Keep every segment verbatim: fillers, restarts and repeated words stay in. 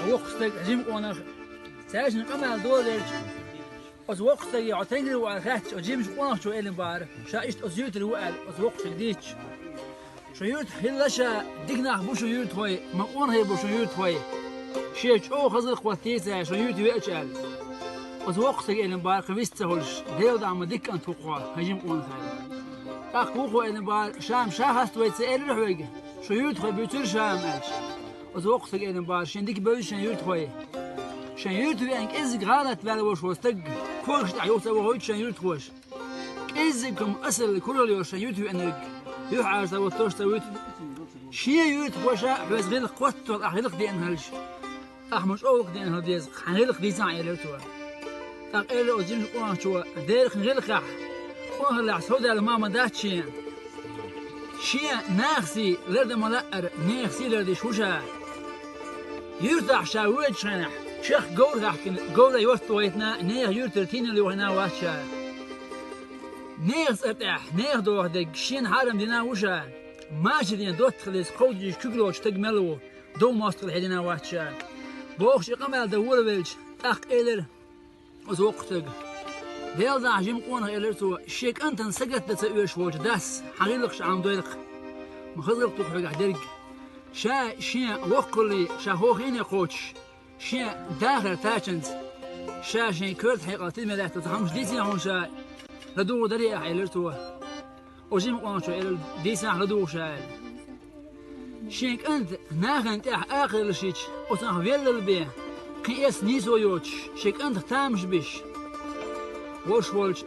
Воккха стаг, жима къонах, цаьршинна къамаьл доладелча, оцу воккхачу стаге, хьо стенгара ву аьлла хаьттича, оцу жимачу къонахчо элира бахара, ша иштта оцу юьртара ву аьлла, оцу воккхачуьнга дийцича. Шун юьртахь хилла ша, дика нах бу шун юьртахой, ма къонахий бу шун юьртахой. Шен чӀогӀа хаза гӀиллакх хӀоттийца, шун юьрта веача аьлла. Оцу воккхачу стага элира бахара, кхин вист ца хуьлуш, Делан дуьхьа ма дика кӀант ву-кх хьо, хьан жима къонахий. ТӀаккха вукхо элира бахара, ша-м ша хеставайта ца элира хьоьга, шун юьртахой буьйцура ша-м аьлча. Оцу воккхачу стага элира бахара, шен дика бевза шен юьртахой. Шен юьрта веана кӀеззиг гӀалат ваьлла волуш волу стаг, когаш тӀехь юха ца вохуьйту шен юьртахоша. КӀеззиг хӀума асалла куралла йолуш шен юьрта веанарг, юьхьӀаьржа ца хӀоттош ца вуьту. Шен юьртахоша хьоьца гӀиллакх хӀоттал ахь гӀиллакх деана хилча, ахь ма чӀогӀа гӀиллакх деана хила деза, хьан гӀиллакх дийцахьа, элира цо. ТӀаккха элира оцу жимачу къонахчо, дера хӀун гӀиллакхехь, къонахаллехь совдаьлла ма ма дац шен. Шен нахаца лардан ма лаъара, нехан сий лардеш ву ша. Юьртахь ша воьдучу хенахь, чехка говр хаьхкина, говран йорта вахийтина, нехан юьртара тийналла йохийна вац ша. Нехан цӀар тӀехь, нехан доху дерг шена хьарам дина ву ша. Машаран доттагӀаллица кховдийча куьг лоцу стаг мел ву, дов мостагӀалла хьедина вац ша. Бохуш и къамел дан волавелча, тӀаккха элира оцу воккхачу стага: «Делан дуьхьа, жима къонах, — элира цо, — шен кӀантана сагатдан ца оьшуш волчу дас хьан гӀиллакхаш Ӏамадойла-кх. Ма хаза гӀиллакх ду-кх хьоьгахь дерг. Ша шен воккхалле ша хӀокхуьне кхочуш, шен дахар тачанца, ша шен коьрта хьекъал тидаме лаьтталц хӀуманаш дийцина хьуна ша, ладугӀур дарий ахь?» — элира цо. Оцу жима къонахчо элира: «Дийцахьа, ладугӀу ша», — аьлла. Шен кӀанта нахана тӀехь акхарлаш йича, оцунах веллал бен, кхин эцца нийсо йоцуш, шен кӀантах тамаш беш волуш волчу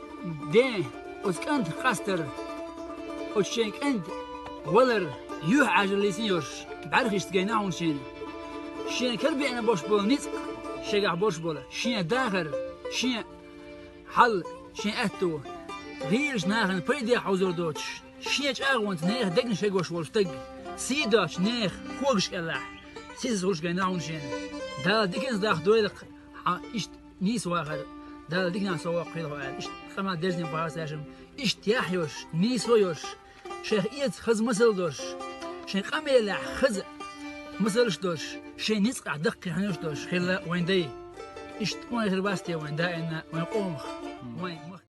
ден оцу кӀантах къастар, оцу шен кӀанта валар юьхьӀаьржаллица йолуш, бӀаьрхишца гайна хьуна шена. Шена карабеана болуш болу ницкъ, шегахь болуш болу шен дахар, шен хьал, шен аьтто, гӀийлачу нахана пайде хьовзор доцуш, шен чӀагӀонца нехан дегнаш хьегош волу стаг, сий доцуш нехан когаш кӀелахь, сийсаз хуьлуш гайна хьуна шена. Дала диканца дахдойла-кх хьан иштта нийса вахар, Дала диканах со воккха хила хьо аьлла, иштта къамел дерзина бахара цаьршимма, иштта яхь йолуш, нийсо йолуш, шайх эца хаза масал долуш, шайн къамелехь хаза масалш долуш, шайн ницкъахь даккхий хьуьнарш долуш хилла вайн дай. Иштта къонахий хир бац те вайн даимна вайн къомах, вайн